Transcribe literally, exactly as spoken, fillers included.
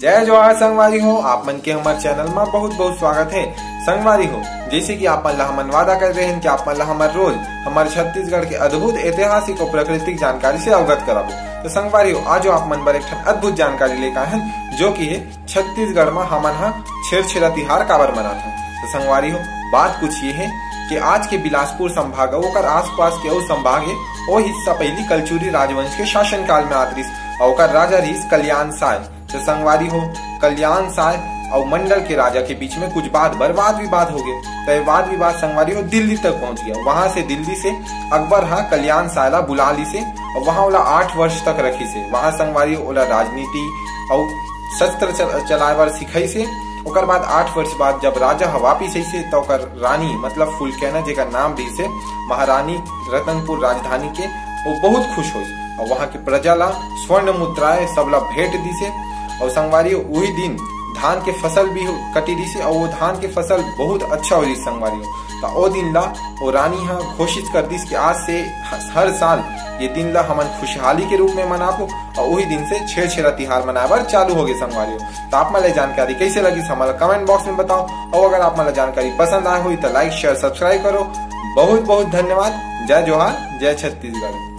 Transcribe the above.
जय जोहार संगवारी हो, आप मन के हमर चैनल म बहुत बहुत स्वागत है। संगवारी हो, जैसे कि आप मन ला हमन वादा कर रहे हैं कि आप मन ला हमर रोज हमर छत्तीसगढ़ के अद्भुत ऐतिहासिक और प्राकृतिक जानकारी से अवगत कराबो। तो संगवारी हो, आज आप मन बर एक ठन अद्भुत जानकारी लेकर आए हैं, जो कि है छत्तीसगढ़ म हमन ह छेरछेरा तिहार काबर मनाथन। तो संगवारी हो, बात कुछ ये है कि आज के बिलासपुर संभाग अउ ओकर आसपास के अउ संभाग है, ओ हिस्सा पहली कलचुरी राजवंश के शासनकाल में आत रिहिस अउ ओकर राजा रिहिस कल्याण साय। तो संगवारी हो, कल्याण साय अउ मंडल के राजा के बीच में कुछ बात बर वाद विवाद हो गए। तो ये वाद विवाद संगवारी हो दिल्ली तक पहुंच गया। वहां से दिल्ली से अकबर हा कल्याण साय ला बुला ली से अउ वहां ओला आठ वर्ष तक रखी से। वहां संगवारी हो ओला राजनीति अउ शस्त्र चल-, चलाए बर सिखाई से। ओकर बाद आठ वर्ष बाद जब राजा ह वापिस आई से, त ओकर रानी मतलब फुलकैना, जेकर नाम रहिस हे महारानी रतनपुर राजधानी के, वो बहुत खुश होइस। और वहां के प्रजा ला स्वर्ण मुद्राएं सब ला भेंट दिसे। और संगवारी हो, वही दिन धान के फसल भी हो-, कटी दिसे और वो धान के फसल बहुत अच्छा हो रही संगवारी हो। त ओ दिन ला वो रानी हा घोषित कर दिस कि आज से ह-, हर साल ये दिन ला हमन खुशहाली के रूप में मनाबो। और वही दिन से छेरछेरा तिहार मनाए बर चालू हो गए संगवारी हो। तो आप मन ला जानकारी कैसे लगिस, हमन ला कमेंट बॉक्स में बताओ। और अगर आप मन ला जानकारी पसंद आए होई तो लाइक, शेयर, सब्सक्राइब करो। बहुत बहुत धन्यवाद। जय जोहार, जय छत्तीसगढ़।